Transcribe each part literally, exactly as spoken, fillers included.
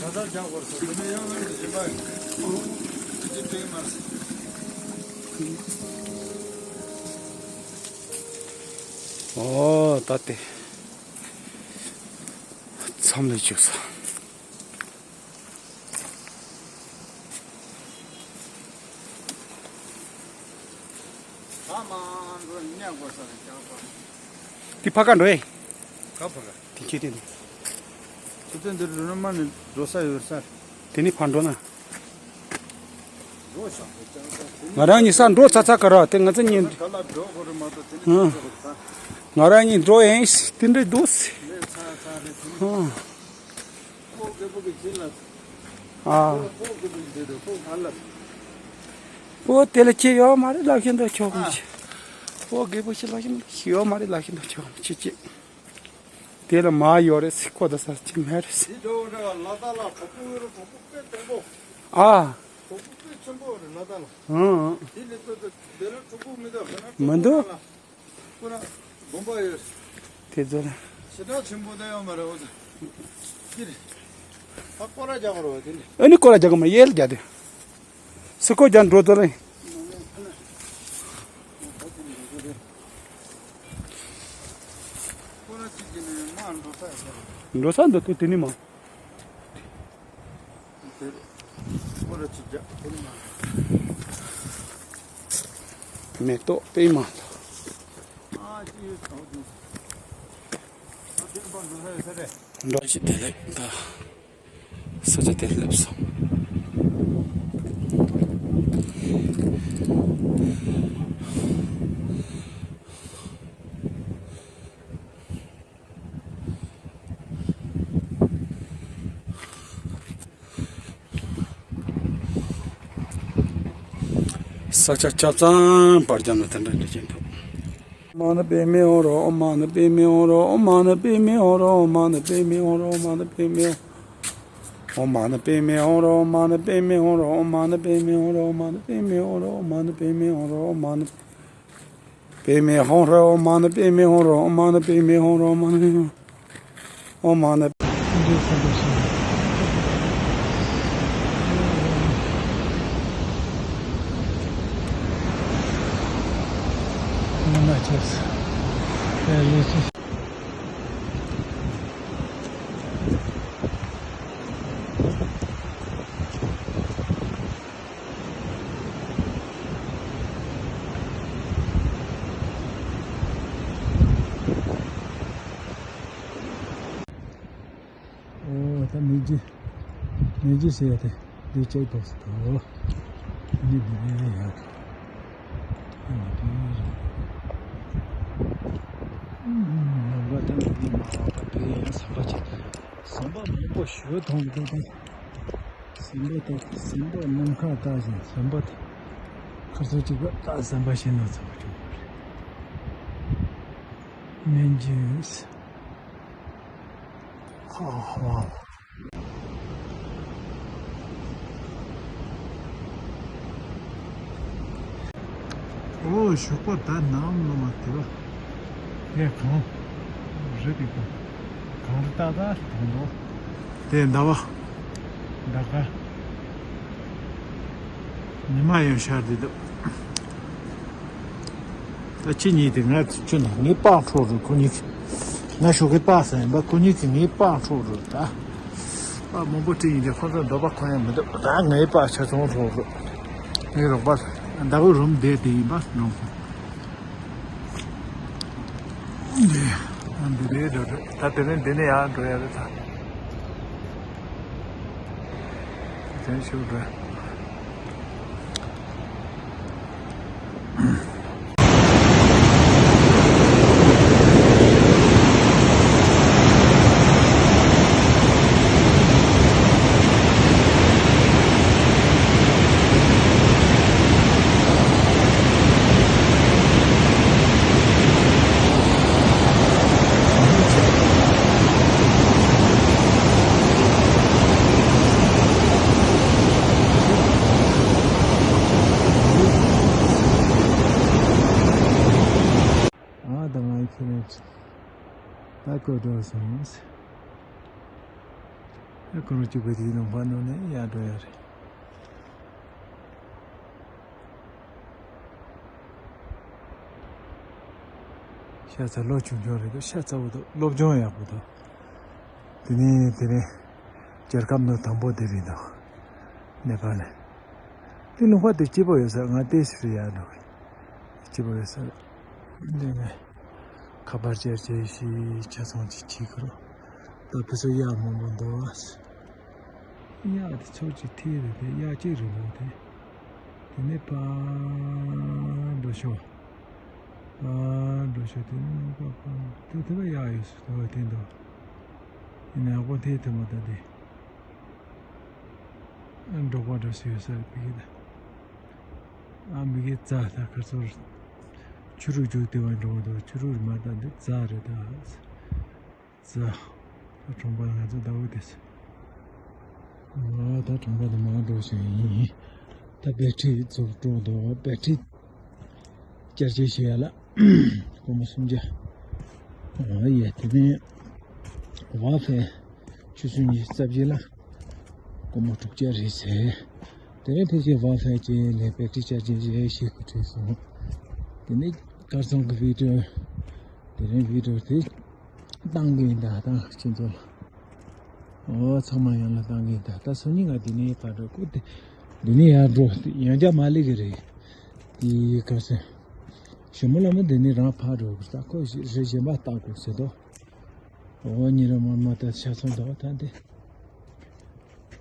ད་ལྟ་རྒྱག་དགོས་སོ། དེ་ནས་ཡང་ལན་དུ་བྱེད་པ་ཡིན། ཨོ། དེ་ཅི་སྤྲད་མ་རེད། ཨོ། ད་དེ་མཚམས་ལ་བཅུག་ས། ཕ་མ་འགྲོ་ཉལ་དགོས་ས་རེད་ཀྱང་པ། དེ་ཕ་ག་འགྲོ་ཨེ། ག་ཕ་ག། དེ་ཁྱེད་དེ་འདུག་ཁྱེད་དེ་འདི་རུ་ནི་མ་ནི་འགྲོ་ས་ཡོད་ས། དེ་ནི་ཕ་འགྲོ་ན། འགྲོ་ཤག་ཀྱང་པ། ང་རང་གཉིས་ས་འགྲོ་ཚ་ཚ་ག་ར་དེ་ང་ཚོ་གཉིས། ག་ལ་འགྲོ་དགོས་རེད་མ་གཏོགས་དེ་ནི་ཨང་། ཁྱེད་ཚོ་རེད་ས། ང་རང་གཉིས་འགྲོ་ཡིན་དེ་འདྲ་འདུག་ལས་ཚ་ཚ་རེད་དེ་ནི། ཨང་། ཕོ་རྒད་པོ་གི་ཁྱིམ་ལ། ཨ། ཕོ་རྒད་པོ་གི་འདི་དང་ཕོ་ག་ལ། ཕོ་དེ་ལ་ཁྱི་ཡོད་མ་རེད་ལབ་ཤིན་ཏུ་ཆོག་གམ་ཨ། ཅི། ཕོ་རྒད་པོ་ཁྱི་ལབ་ཤིན་ཏུ་ཁྱི་ཡོད་མ་རེད་ལབ་ཤིན་ཏུ་ཆོག་གམ་ཅི་ཅི། དེ་ལ་མ་ཡོད་རེད་ཟེར་ཁོ་ད་ས་ཅི་མེད་རེད་ཟེར། འདི་འགྲོ་འདྲ་བ་ལ་དྭགས་ལ་གྲོགས་པོ་ཡོད་རེད། གྲོགས་པོ་དཔེ་བརྟན་པོ། ཨ། གྲོགས་པོ་དཔེ་ཆེན་པོ་རེད་ལ་དྭགས་ལ། ཨང་ཨང་། དེ་ལས་ལྟོས་ཏེ་དེ་ལ་གྲོགས་པོ་མི་འདུག་ཧ་ན་མི་འདུག་གྲོགས་པོ་ལ། ཁོ་རང་དགོན་པ་ཡོད། དེ་ཚོ་ལ། ཞེ་དྲག་ཆེན་པོ་ད་ཡོད་མ་རེད་འོ་ཙི། འདི་རེད། ད་སྐོར་ར་རྒྱག་དགོས་རེད་བ་དེ་འདྲ། ཨ་ནི་སྐོར་ར་རྒྱག་གི་མ་གཡས་ལ་རྒྱག་དེ། སི་ཀོ་རྒྱག་འགྲོ་ཚོ་ལ། སྐོར་ར་གཅིག་གིས་ནི་མ་འགྲོ་ས་ཡོད་རེད། འགྲོ་ས་འདུག་དེ་དེ་ནི་མ། དེར་སྐོར་ར་གཅིག་རྒྱག་དེ་ནི་མ། མེ་ཏོག་པད་མ་དང་། ཨ་ཅི་ཡོད་ཚོགས་དུས། ཨ་དེ་ནི་པར་འགྲོ་ས་ཡོད་ས་རེད། འགྲོ་ཞིག་དེ་ལེགས་ད། ས་ཆ་དེར་སླེབས་སོང་། ས་ཆ་ཆ་ཚང་བར་རྒྱབ་ན་དེ་འདྲ་འདྲ་ཅན་འདུག་ཨོཾ་མ་ཎི་པདྨེ་ཧཱུྃ་ར། ཨོཾ་མ་ཎི་པདྨེ་ཧཱུྃ་ར། ཨོཾ་མ་ཎི་པདྨེ་ཧཱུྃ་ར། ཨོཾ་མ་ཎི་པདྨེ་ཧཱུྃ་ར། ཨོཾ་མ་ཎི་པདྨེ་ཧཱུྃ་ར། ཨོཾ་མ་ཎི་པདྨེ་ཧཱུྃ་ར། ཨོཾ་མ་ཎི་པདྨེ་ཧཱུྃ་ར། ཨོཾ་མ་ཎི་པདྨེ་ཧཱུྃ་ར། ཨོཾ་མ་ཎི་པདྨེ་ཧཱུྃ་ར། ཨོཾ་མ་ཎི་པདྨེ་ཧཱུྃ་ར། ཨོཾ་མ་ཎི་པདྨེ་ཧཱུྃ་ར། ཨོཾ་མ་ཎི་པདྨེ་ཧཱུྃ་ར། ཨོཾ་མ་ཎི་པདྨེ་ཧཱུྃ་ར། ཨོཾ་མ་ཎི། ཨོ་ད་མི་རྗེ། མི་རྗེ་ཟེར་ཡ་དེ་འདི་ཅེག་བོག་སི་དོ། ནི་འདི་རེད་ཡ། ཨ་ནི་དེ་རེད། ནམ་མཁའ་ལྟ་ན་འདི་མ་བ་པ་དེ་ཡང་ཟམ་པ་ཅིག་ཟམ་པ་མང་པོ་ཞོ་མཐོང་གི་འདུག་དེ། ཟམ་པ་དེ་ཟམ་པ་ནམ་མཁའ་ལྟ་བཞིན་ཟམ་པ་དེ་ཁ་སང་གཅིག་པ་ད་ཟམ་པ་ཞིག་ནང་ཚང་མ་བྱུང་བ་རེད། མི་འཇིགས། ཧ་ཧ། ཨོ་ཞོགས་པ་ད་ནམ་ལོ་མ་དེ་བ། ངས་གང་། རི་དེ་གང་། གངས་རི་ཏག་ཏག་ཞིག་མཐོང་འདུག་དེ་ཟླ་བ། ཟླ་དཀར། ཉི་མ་ཡང་ཤར་བསྡད་འདུག་ད་ཁྱེད་གཉིས་དེ་ང་ཚོ་ཁྱོད་ནས་ངའི་པང་འཕྲོག་རུ་ཁོ་གཉིས་ཀྱིས། ང་ཞོགས་ཀའི་པགས་ཟ་ཡིན་པ་ཁོ་གཉིས་ཀྱིས་ངའི་པང་འཕྲོག་རུ་ད། པགས་མང་པོ་སྤྲད་ཡིན་ཀྱང་ཁོ་ཚོ་འདོད་པ་ཁོ་ཡང་མི་འདུག་ད་ངའི་པགས་ཆ་ཚང་འཕྲོག་རུ། ངའི་རོགས་པ་ཟླ་བོ་རུམ་བསྡད་དེ་ཡིན་པ་ནང་ཁོ། འདི་འདི་རེད་འགྲོ་རེད་ད་དེ་ནས་འདི་ནས་ཡར་འགྲོ་ཡ་རེད་ད། དེ་ནས་ཤུགས་འགྲོ་ཡ། ཨ་ད་ང་ཁྱེད་རང་ད་གོ་འགྲོ་སོང་། ཁོ་རང་གཅིག་པུ་དེའི་ནང་ཕར་ནང་ནས་ཡར་འགྲོ་ཡ་རེད། ཤ་ཚ་ལོ་ཆུང་ཆུང་རེད་འདུག་ཤ་ཚ་བོ་འདུག་སློབ་སྦྱོང་ཡག་པོ་འདུག་དེ་ནས་དེ་ནས་རྒྱལ་ཁབ་ནང་དང་པོ་དེ་རེད་འདུག་ནེ་པ་ལ། དེ་ལུང་པ་དེ་སྐྱིད་པོ་ཡོད་ས། ང་ཏོག་ཙམ་ཡར་འགྲོ་གི། སྐྱིད་པོ་ཡོད་ས་རེད། འདི་ནས་ཁ་པར་བཅར་བྱས་ཤིག་ཆ་ཚང་ཅིག་བྱེད་དགོས་རེད། ད་ཕ་ཚོ་གཡག་མང་པོ་འདུག་གཡག་དེ་ཚོ་གཅིག་ཐེ་རེད་དེ། གཡག་གཅིག་རེད་འདུག་དེ། དེ་ནས་ཕར་འགྲོ་ཤོག་ཕར་འགྲོ་ཤོག་དེ་ནས་ཕར་ཕར་དེ་དེ་ལ་གཡག་ཡོད་ས་དེ་འདུག་ཡིན་ན་ཡག་པོ་ཐེ་ཐེ་མ་ད་དེ། འབྲོག་པ་འདྲ་ཞིག་ཡོད་ས་རེད་ཕ་གི་ད། ཨ་མི་གི་རྩྭ་ད་ཁ་ཚོར། ཆུ་རུད་རྒྱུག་དེ་བ་འགྲོ་འདུག་ཆུ་རུད་མ་ད་འདི་རྩྭ་རེད་ད། རྩྭ། ད་གྲོང་པ་ང་ཚོ་ཟླ་བོ་དེ་ཚོ། ཨ་ད་གྲོང་པ་དེ་མ་འགྲོ་ཞིག་ཡིན། ད་བེ་ཊི་རི་ཚུར་འགྲོ་འདུག་བེ་ཊི་རི་བསྐྱར་བཅོས་བྱེད་ཡ་ལ། སྒོར་མོ་སུམ་བརྒྱ། ཨ་ཡེ་དེ་ནས་ཝ་ཕའི་ཆུ་ཚོད་ཉི་ཤུ་རྩ་བཞི་ལ་སྒོར་མོ་དྲུག་བརྒྱ་རེད་ཟེར། དེ་ནས་ཕལ་ཆེར་ཝ་ཕའི་ཅན་ལས་བེ་ཊི་རི་ཆར་ཇི་བྱེད་ཤེས་དགོས་བྲིས་སོང་། དེ་ནས་གར་སོང་གི་བི་ཌིའོ། དེ་ནས་བི་ཌིའོ་དེ་བཏང་གི་ཡིན་ད་ད་ཁྱེད་ཚོ་ལ། ཨོ་ཚང་མ་ཡང་ལ་བཏང་གི་ཡིན་ད། ད་སང་ཉིན་ང་འདི་ནས་ཕར་འགྲོ་ཁོ་དེ་འདི་ནས་ཡར་འགྲོ་ཡང་བསྐྱར་མ་སླེབས་གི་རེད། དེ་གར་སོང་། ཞྭ་མོ་ལ་མོ་འདི་ནས་རང་ཕར་འགྲོ་གི་ད་ཁོ་རེ་གཞན་པ་བཏང་དགོས་ཟེར་དོ། ཨོ་ཉི་ར་མ་མ་ད་ཆ་ཚང་འདུག་ད་འདི།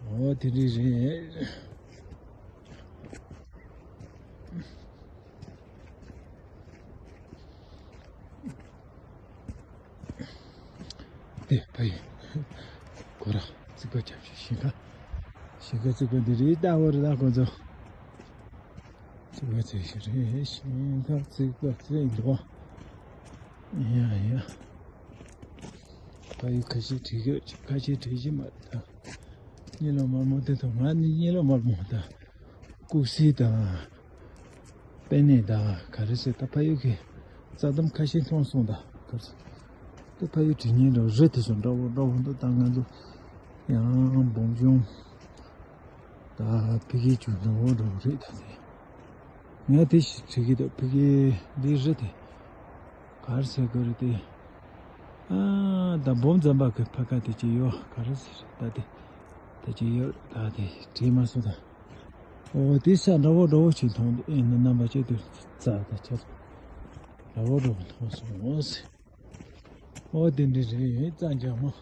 ཨོ་དེ་འདྲ་རེད། དེ་ཕ་ཡི་ཁོ་ར་རྩིག་པ་རྒྱབ་ཤིག་ཞིང་ཁ། ཞིང་ཁ་རྩིག་པ་འདི་རེད་ད། འོ་རེད་ད་ཁོ་ཚོ། རྩིག་པ་རྩིག་ཤིག་རེད། ཞིང་ཁ་རྩིག་པ་རྩིག་འདུག་ཡ་ཡ། ཕ་ཡུལ་ཁ་ཤས་བྲིས་ཡོད་ཅིག་ཁ་ཤས་བྲིས་ཀྱི་མ་རེད་ད། གཉིད་ལམ་དམར་མོ་དེ་དང་ང་ནི་གཉིད་ལམ་དམར་མོ་དང་། ཀུག་སི་དང་། པེ་ནེ་དང་ག་རེ་ཟེར་ད་ཕ་ཡུལ་གྱི་རྩྭ་ལྡུམ་ཁ་ཤས་མཐོང་སོང་ད་ག་རེ་ཟེར། ད་ཕ་ཡུལ་བྲིས་ཉན་འདྲ་བོ་རེད་དེ་ཚོ་འདྲ་བོ་འདྲ་བོ་འདུག་ད་ང་ཚོ་ཡང་སྦོམ་ཆུང་ད་ཕ་གིའི་ཆུ་འདྲ་བོ་འདྲ་བོ་རེད་ད་དེ། ངས་དེ་ཞིག་བྲིས་ཀྱི་འདུག་ཕ་གི་འདི་རེད་དེ། ག་རེ་ཟེར་དགོས་རེད་དེ། ཨ་ད་སྦོམ་ཙམ་པ་གི་ཕ་ཁ་དེ་ཅི་ཡོད་ག་རེ་ཟེར་ད་དེ། ད་ཅི་ཡོད་ད་དེ་བྲིས་མ་སོང་ད། ཨོ་དེ་ས་འདྲ་བོ་འདྲ་བོ་ཞིག་མཐོང་འདུག་ཨེ་ནི་རྣམ་པ་ཅི་འདུག་རྩྭ་དང་ཆ་ཚང་འདྲ་བོ་འདྲ་བོ་མཐོང་སོང་ཟེར། ཨོ་དེ་འདྲ་རེད། རྩྭ་འཇག་མ།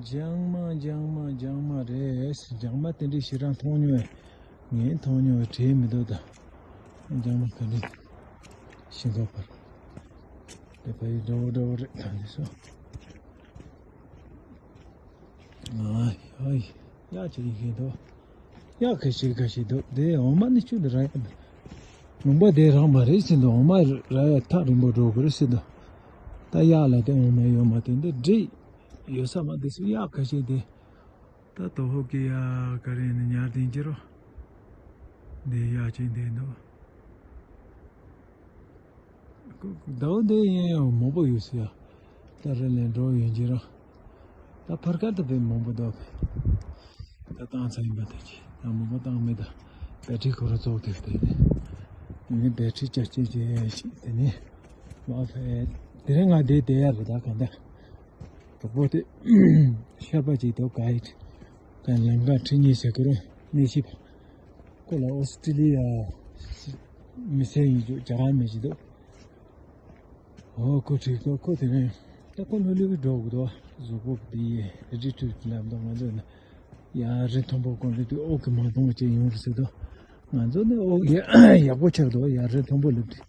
འཇག་མ་འཇག་མ་འཇག་མ་རེད། འཇག་མ་དེ་འདྲ་ཞེ་དྲག་མཐོང་མྱོང་བས། ངས་མཐོང་མྱོང་བས་བྲིས་མི་འདུག་ད། འཇག་མ་ག་འདྲ་ཞིང་ཁ་བར། དེ་ཕ་ཡི་འདྲ་བོ་འདྲ་བོ་རེད་ད་འདི་སོ། ཨ་ཡ་ཡ་ཅིག་ཡིན་མཁན་འདུག་གཡག་ཁ་ཤས་ཁ་ཤས་འདུག་དེ་འོ་མ་ནི་ཆུ་ལ་རག་ཡ་མེད། ལུང་པ་དེ་རག་མ་རེད་ཟེར་འདུག་འོ་མ་རག་ཡ་ཐག་རིང་པོ་འགྲོ་དགོས་རེད་ཟེར་འདུག་ད་གཡག་ལ་དེ་འོ་མ་ཡོད་མ་དེ་འདི་འདྲི་ཡོད་ས་མ་དེ་ཚོ་གཡག་ཁ་ཤས་དེ་ད་དོ་ཧོ་ཀི་ཡ་ག་རེ་ནི་ཉར་དེ་འགྱུར་རོ། འདི་གཡག་ཅིག་འདི་འདུག་ཟླ་བ་འདི་ཡིན་ཡང་མང་པོ་ཡོད་ཟེར་ཡ། ད་རེ་ལས་འགྲོ་ཡོང་གི་ར། ད་ཕར་ཁ་ད་དཔེ་མང་པོ་འདུག་གས། ད་བཏང་ཚར་ཡིན་པ་ད་ཅི་ད་མང་པོ་བཏང་མེད་ད། བེ་ཊི་རི་ཁོ་ར་བཙོག་དེ་བལྟས་ཏེ། དེ་ནས་བེ་ཊི་རི་ཆ་ཅན་ཅན་ཞིག་དེ་ནས་མ་ཕེ། དེ་རིང་ང་དེ་བསྡད་ཡ་རེད་ད་ག་འདྲ། གྲོགས་པོ་དེ་ཤར་པ་ཅིག་འདུག་ག་ཡིད། ག་ལམ་ཁ་ཁྲི་གཉིས་ཟེར་ཁོ་རང་གནས་ཤིག་པ། ཁོ་ལ་ཨོ་སི་ཀྲི་ལི་ཡ་མི་སེར་ཡིན་རྒྱུ་རྒྱ་གར་མི་ཞིག་འདུག་ཨོ་ཁོ་ཁྲིད་ཁོ་ཁོ་དེ་རིང་ད་ཁོ་ལྷོད་ལྷོད་འགྲོ་དགོས་འདུག་གཟུགས་པོ་དེ་ཡི་རི་ཁྲོད་ཀྱི་ལམ་དུ་ང་ཚོ་ནི་ཡ་རི་མཐོན་པོ་ཀོ་ལི་དུ་ཨོ་གི་མ་མཐོང་བ་ཅིག་ཡོང་རེད་ཟེར་འདུག་ང་ཚོ་ནི་ཨོ་ཡ་ཡག་པོ་ཆགས་འདུག་ཡ་རི་མཐོན་པོ་ལབ་དུས་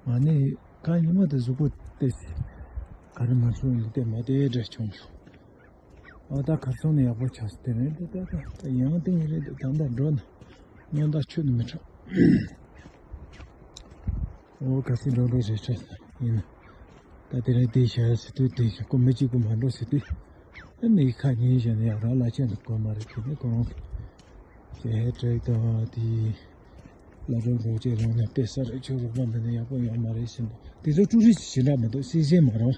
ང་ནི་ཁ་ཉི་མ་དེ་གཟུགས་པོ་དེ་ག་རེ་མ་བྱུང་ཡིན་ཏེ་མ་དེ་འདྲ་བྱུང་སོང་། ཨོ་ད་གར་སོང་ནས་ཡག་པོ་ཆགས་སོང་དེ་རིང་ད་ད་ད་ཡང་ཏིང་རེད་འདུག་ད་ད་འགྲོ་ན་སྔོན་ད་ཆུ་ནི་མི་ཁྲག་ཨོ་ག་སི་འགྲོ་འགྲོ་རེ་ཆོད་ཡིན། ད་དེ་རིང་དེ་བྱ་ཟེར་དུས་དེ་བྱ་ཁོ་མི་གཅིག་པུ་མ་འགྲོ་ཟེར་དུས་ཨ་མི་ཁ་ཉིན་བྱས་ནས་ཡག་རང་ལ་ཆད་འདུག་གོ་མ་རེད་དེ་ནས་ཁོ་རང་ཞེ་ཧེ་ཀྲེག་དང་དེ་ལ་འགྲོ་འགྲོ་ཅེས་རང་ནས་དཔེ་ས་རེད་ཆུ་རུག་པ་འདི་ནས་ཡག་པོ་ཡོད་མ་རེད་ཟེར་འདུག་དེ་ཚོ་ཀྲུ་རི་ཞེ་དྲག་མི་འདུག་སི་ཟན་མ་རེད་བ།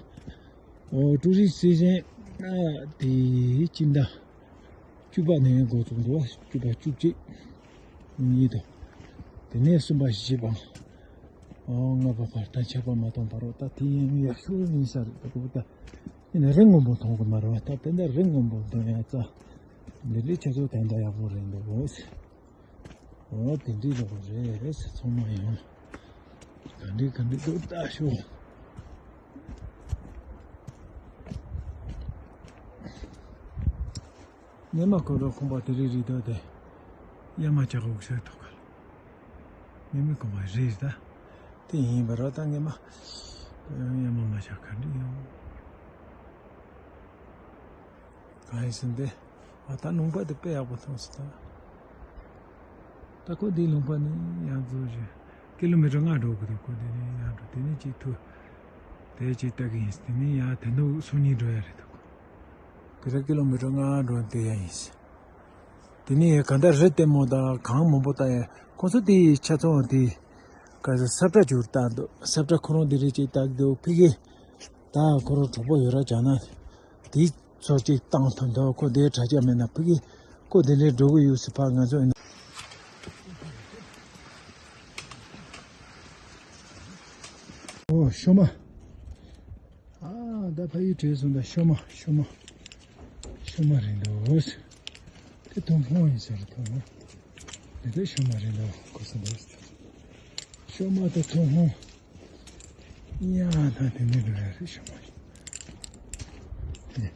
ཨོ་ཀྲུ་རི་སི་ཟན་ ཨ་དེ་སྤྱི་ཟླ་བཅུ་པ་ནས་འགོ་བཙུགས་འདུག་བ། བཅུ་པ་བཅུ་གཅིག་གཉིས་དང་། དེ་ནས་གསུམ་པ་བཞི་པ། ཨོ་ལྔ་པ་བར་དང་ཆད་པ་མ་གཏོང་བར་རོ། ད་དེ་ཡང་ཡག་ཤོས་ཡིན་ས་རེད། ད་ཁོ་ད་ཡིན་ན་རི་སྔོན་པོ་མཐོང་གི་མ་རེད་བ། ད་དེ་འདྲ་རི་སྔོན་པོ་མཐོང་ཡ་ཙ་འདི་འདྲའི་ཆ་ཚོད་ད་འདྲ་ཡག་པོ་རེད་འདུག་ཨོ། ཨོ་དེ་འདྲའི་རོགས་རེད་ཟེར། ཚང་མ་ཡང་ག་འདྲའི་ག་འདྲའི་འདུག་ལྟ་ཤོག་ཉི་མ་ཁོ་རང་ཁང་པ་དེ་རིག་རིག་དོ་དེ་གཡའ་མ་ཅག་འུག་ཤོད་ཐོག་ག་ལ། ཉི་མ་ཁང་པ་རིག་ད། དེ་ཡིན་པ་ར་ད་ངེས་མ་གཡའ་མ་མ་ཅག་ག་འདྲ་ཡོང་། གང་ཡིན་ཟིན་པས། ཨ་ད་ལུང་པ་དེ་དཔེ་ཡག་པོ་མཐོང་སོང་ད། ད་ཁོ་འདིའི་ལུང་པ་ནས་ཡར་འཛུལ་བཞིན་ཀི་ལོ་མི་ཊར་ལྔ་འགྲོ་དགོས་འདུག་ཁོ་འདི་ནས་ཡར་འགྲོ། དེ་ནས་གཅིག་ཐུག་དེ་གཅིག་ལྟ་གི་ཡིན། དེ་ནས་ཡར་དེ་འདུག་སུམ་གཉིས་འགྲོ་ཡ་རེད་འདུག་དེ་ར་ཀི་ལོ་མི་ཊར་ལྔ་འགྲོ་དེ་ཡ་ཡིན། དེ་ནས་གང་ལྟར་རི་ལྟད་མོ་དང་གངས་མང་པོ་ལྟ་ཡ། ཁོང་ཚོ་དེའི་ཆ་ཚང་དེ་ག་ས་ས་བཀྲ་བཅུར་བཏང་འདུག་ས་བཀྲ་ཁོ་རང་དེ་རིགས་ཅིག་བཏགས་འདུག་ཕ་གི་ད་ཁོ་རང་གྲོགས་པོ་ཡོད་ར་བྱ་ན་དེ་ཚོ་ཅིག་བཏང་ཐུབ་འདུག་ཁོ་དེའི་དྲ་རྒྱ་མེད་ན་ཕ་གི་ཁོ་དེ་འདྲའི་འགྲོ་གི་ཡོད་ཟེར་ཕ་ང་ཚོ་ཡིན། ཨོ་ཤོ་མ། ཨ་ད་ཕ་ཡུལ་བྲོས་སོང་། ད་ཤོ་མ་ཤོ་མ་ཤོ་མ་རེད་འདུག་དེ་ཐུང་ཧོང་ཡིན་ས་རེད། ཐུང་ཧོང་། དེ་དེ་ཤོ་མ་རེད་འདུག་གོ་ས་འདུག་ཤོ་མ་དེ་ཐུང་ཧོང་། ཡ་ད་དེ་ནས་འགྲོ་ཡ་རེད་ཤོ་མ། དེ་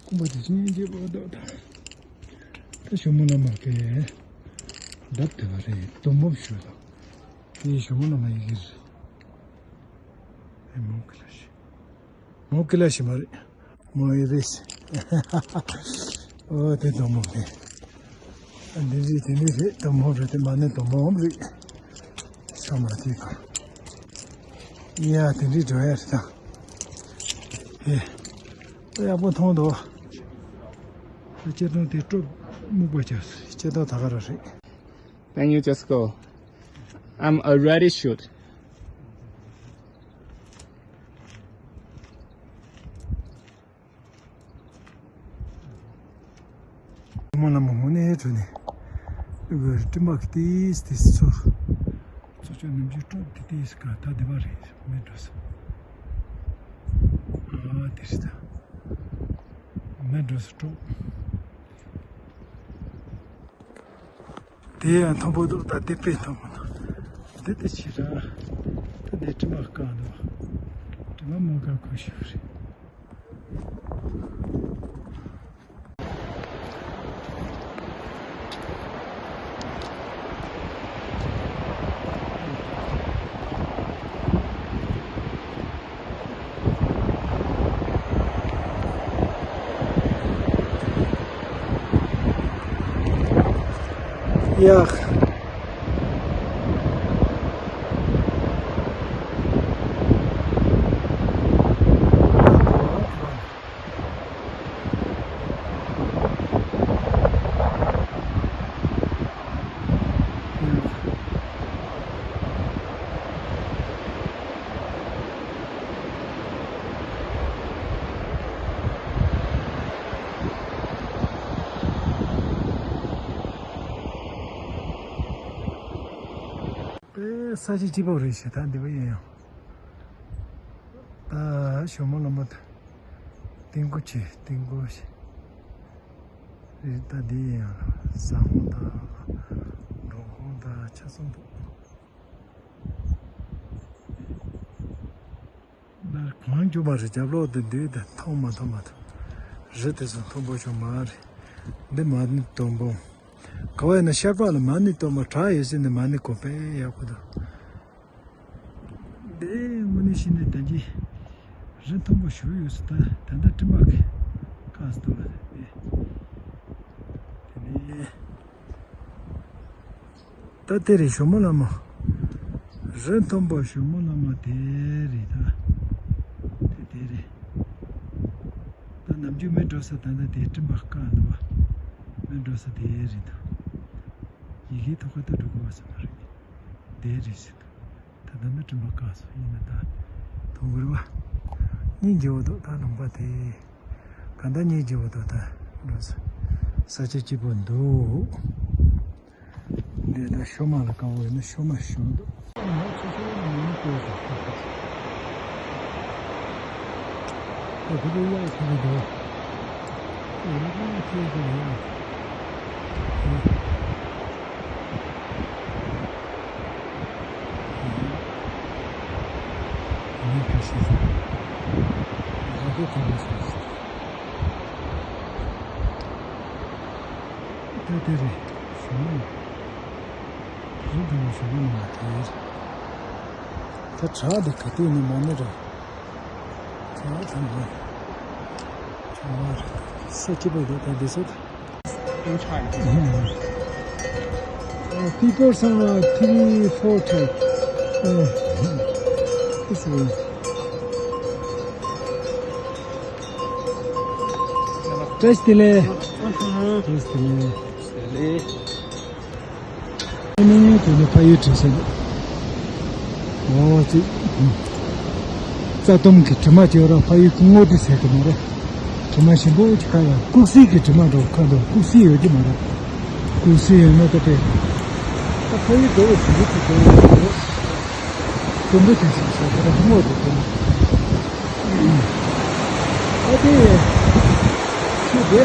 ཀུན་པ་དེ་སྙིང་རྗེ་པོ་འདུག་ད་ད་ཞོ་མོ་ལ་མ་སྐད་བརྡབ་དེ་བ་རེད། དོམ་མོ་ཞོ་དང་། དེ་ཞོ་མོ་ལ་མ་ཡི་གེ་རེད། ཨེ་མོ་ཀི་ལ་ཤི། མོ་ཀི་ལ་ཤི་མ་རེད། མོ་ཡི་རེད། ཨོ་དེ་དོམ་མོ་རེད། ཨ་འདི་རེད། དེ་འདི་རེད། དོམ་མོ་རེད། དེ་མ་ནི་དོམ་མོ་རེད། ཤོ་མ་དེ་ག་ཡ་དེ་འདྲའི་འགྲོ་ཡ་རེད་ད། ཨེ། ད་ཡག་པོ་མཐོང་འདུག་སྐྱེ་སྟོན་དེ་སྤྲོ་སྨུག་པ་ཆགས། སྐྱེ་སྟོན་ད་ག་ར་རེད། Thank you, Jessica. I'm already shoot. མོ་ལ་མོ་ངོ་ནས་བྲོས་ནས་ཨུ་གུ་སྤྲིན་པ་གི་ཏིས་ཏིས་ཚོ་ཚོ་ཆོ་ནམ་རྒྱུན་སྤྲོ་ཏི་ཏིས་ག་ད་དེ་བ་རེད། མེ་འགྲོ་ས་ཨ་དེ་རེད་ད། མེ་འགྲོ་ས་སྤྲོ། དེ་ཡང་མཐོན་པོ་འདུག་ད་དེ་དཔེ་མཐོན་པོ་འདུག་འདི་དེ་ཕྱི་ར། ད་དེ་སྤྲིན་པ་བཀག་འདུག་སྤྲིན་པ་མོ་ག་ཁོ་ཤི་བ་རེད། ཡ། དཔེ་ས་ཆ་སྐྱིད་པོ་རེད་ཤག་ད་འདི་བ་ཡིན་ཡང་། ད་ཞོ་མོ་ལ་མོ་ད་ཏིང་གོ་ཆེ་ཏིང་གོ་ཆེ་རེད། ད་འདི་ཡིན་ཡང་ཟ་ཁང་དང་འགྲོ་ཁང་དང་ཆ་ཚང་འདུག་ལར་གང་རྒྱུ་མ་རེད། རྒྱབ་ལོགས་དེ་འདུས་དེ་མཐོང་མ་མཐོང་མ་མཐོང་། རི་དེ་ཚོ་མཐོན་པོ་ཞིག་མ་རེད། འདི་མ་ནི་དོམ་པོ། ག་བ་ཡིན་ན་ཤར་པ་ལ་མ་ནི་དོམ་པོ་བྲག་ཡོད་སྲིད་ནི་མ་ནི་གོ་པས་ཡག་པོ་འདུག་འདི་དངོས་གནས་བཤད་ན་ད་གིན་རི་མཐོན་པོ་ཞིག་ཡོད་ས་ད་ད་ལྟ་སྤྲིན་པ་གི་བཀག་སྟོན་ལ་རེད། དེ་ནས། ད་དེ་རེད་ཞོ་མོ་ལ་མོ། རི་མཐོན་པོ་ཞོ་མོ་ལ་མོ་དེ་རེད་ད། དེ་དེ་རེད། ད་ནམ་རྒྱུན་མེ་འགྲོ་ས་ད་ལྟ་དེ་སྤྲིན་པ་བཀག་འདུག་བ། མེ་འགྲོ་ས་དེ་རེད་ད། ཡི་གེའི་ཐོག་ཁ་ད་འགྲོ་དགོས་པ་ཟེར་མ་རེད། དེ་རེད་ཟེར་འདུག་ད་ལྟ་ནི་སྤྲིན་པ་བཀག་སོང་ཡིན་ན་ད། མཐོང་གི་རེད་བ། སྙིང་རྗེ་བོ་འདུག་ད་ལུང་པ་དེ། ད་ལྟ་གཉིས་བརྗེ་བོ་དོ་ད་འགྲོ་ས། ས་ཆ་སྐྱིད་པོ་འདུག་འདི་ད་ཤོ་མ་ལ་དཀར་པོ་ཡིན་ན་ཤོ་མ་ཞུ་འདུག་ང་ཆུ་ཆུ་ཡིན་ནི་ལྟོས་ཤོག་ཤོ་ཁ་ཁོ་ཁོ་ཡ་ཁོ་ཁོ་འདུག་ཡ་ཁོ་ཁོ་ཡ། ད་བྲག་འདི་ག་དུས་ནས་མ་ནི་རེད། བྲག་ཚང་མ་བྲག་མ་རེད། ས་སྐྱིད་པོ་འདུག་ད་འདི་ས། People some are three, four type. Uh, this way. Trust delay. Trust delay. ཨ་ནི་དེ་ནི་ཕ་ཡུལ་དྲི་ཟེར་འདུག་འོ་ཙི། རྩྭ་ལྡུམ་གྱི་དྲི་མ་བྱེད་རོགས། ཕ་ཡུལ་གྱི་སྔོ་དྲི་ཟེར་གི་མ་རེད། དྲི་མ་ཞིམ་པོ་ཅིག་ཁ་ལ་ལྐུགས་སྲེད་ཀྱི་དྲི་མ་འགྲོ་ཁ་འདུག་ལྐུགས་སྲེད་ཡོད་ཀྱི་མ་རེད། ལྐུགས་སྲེད་ཡོད་ན་ད་དེ། ད་ཕ་ཡུལ་འགྲོ་བའི་དུས་ཚོད་ཅིག་འགྲོ་བ་རེད། ལྡུམ་བུ་དེ་ཞིག་ཟེར་གི་རེད། སྔོ་དྲི་དེ་ནི། ཨ་དེ། ཁྱོད་དེ།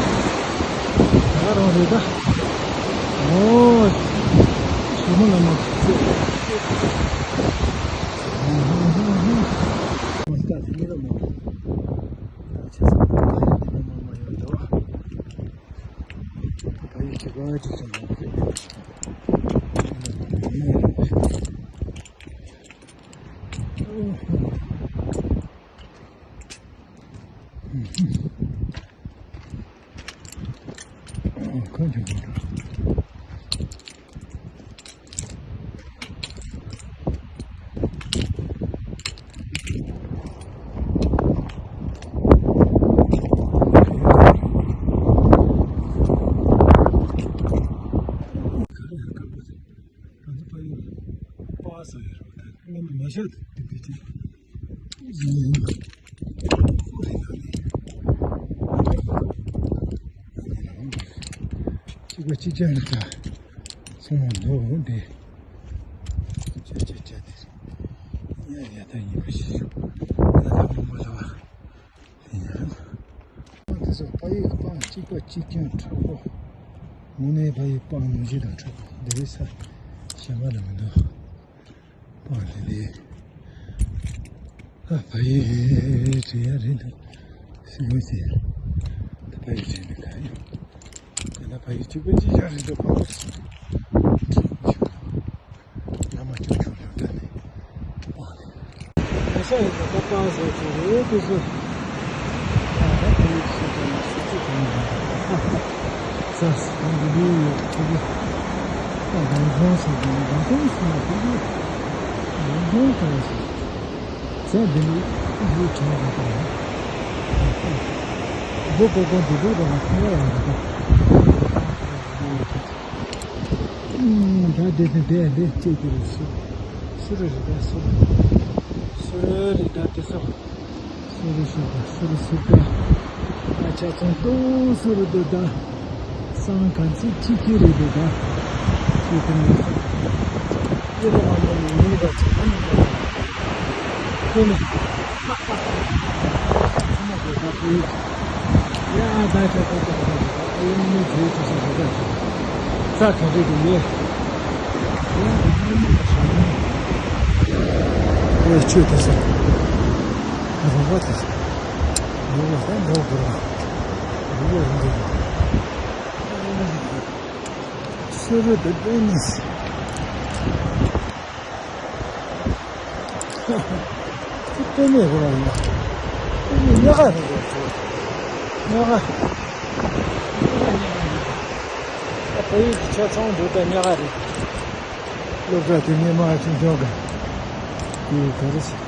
ད་རང་རེད་ད། ཨོ། ཞི་མོ་ལ་མ་ཁྱེད། ཨོ་ད་དེ་ལ་མ། ད་ཆ་ཚང་ད་ཡིན་དེ་ལ་མ་མ་ཡོད་དོ། ད་ཡིན་ཅི་ག་ཅི་ཙམ་མ་ཁྱེད། ཨོ། ང་ཚོ་ཕ་ཡུལ་པ་སངས་ཡོད་རེད་པ། ད་ང་མ་ཤོད་དེ་དེ་དེ་གཅིག་པ་གཅིག་རྐྱང་རེད་ད། ཚང་མ་འདུག་འདི། ཅ་ཅ་ཅ་དེ། ཡ་ཡ་ད་ཡིན་པ་ཞིག་ད་ད་མི་མ་ལ་བ། དེ་ཚོ་ཕ་ཡུལ་གྱི་སྤང་གཅིག་པ་གཅིག་རྐྱང་མཁྲེགས་པོ། དངོས་གནས་ཕ་ཡུལ་སྤང་ནུས་ཤུགས་དང་མཁྲེགས་པོ་འདི་རེད་ས། གཞན་པ་ལ་མི་འདུག་སྤང་དེ་རེད། ཨ་ཕ་ཡུལ་རེད་ཡ་རེད་འདུག་སྲིད་ལོ་ཟེར། ད་ཕ་ཡུལ་རེད་འདུག་ག་ཡོད། ད་ཕ་ཡུལ་གཅིག་པ་གཅིག་རྐྱང་རེད་འདུག་ཕ་ཡུལ། ཡ་མ་ཅོ་ཅོ་ལོ་ད་ནི། ཨ་ཤ་ཡི་ད་པང་ཟེར་གྱི་རེད་དེ་ཚོ། ཨ་ད་ཁོ་ཡི་ཤི་ཀྱང་ན་སུ་ཅི་གང་ཡིན་པ། ས་སུ་གང་གི་ལུས་ཡོད་ཁོ་གི། ཨ་རང་བྱུང་ཟེར་གྱི་ན་རང་བྱུང་ཟེར་ན་ཁོ་གི། རང་བྱུང་གང་ཟེར། ས་འདི་ནི་ཡུལ་གྲོང་གི་དང་། སྒོ་ཀོ་ཀོ་འདི་འདུག་རང་ཁོ་ཡ་ཡ་འདུག་ད་དེ་དེ་དེ་དེ་གཅིག་གི་རེད། སུ་སུ་རེད་རེད་ད་སུ་སུ་རེད་རེད་ད་དེ་སུ་སུ་རེད་སུ་ད་སུ་རེད་སུ་ད་ཨ་ཆ་ཚང་ཏོ་སུ་རེད་དོ་ད་སང་ག་ཚི་ཅི་ཅི་རེད་དོ་ད་ཅི་དེ་ནི་ཅི་རེད་མ་ནི་ནི་ད་ཅི་ཨ་ནི་ད་ཁོ་ནི། སུ་རུ་དུ་ཏན་ནི་སི། ཏན་ནི་རུ་བ་ཡིན་ན། ཏན་ནི་ཉག་ག་རེད་ཟེར། ཉག་ག་ད་ཕ་ཡུལ་གྱི་ཆ་ཚང་འདུག་ད་ཉག་ག་རེད། སློབ་གྲྭ་དེ་ནས་མ་ཆུང་ཆུང་ག་དེ་ག་རེ་ཟེར།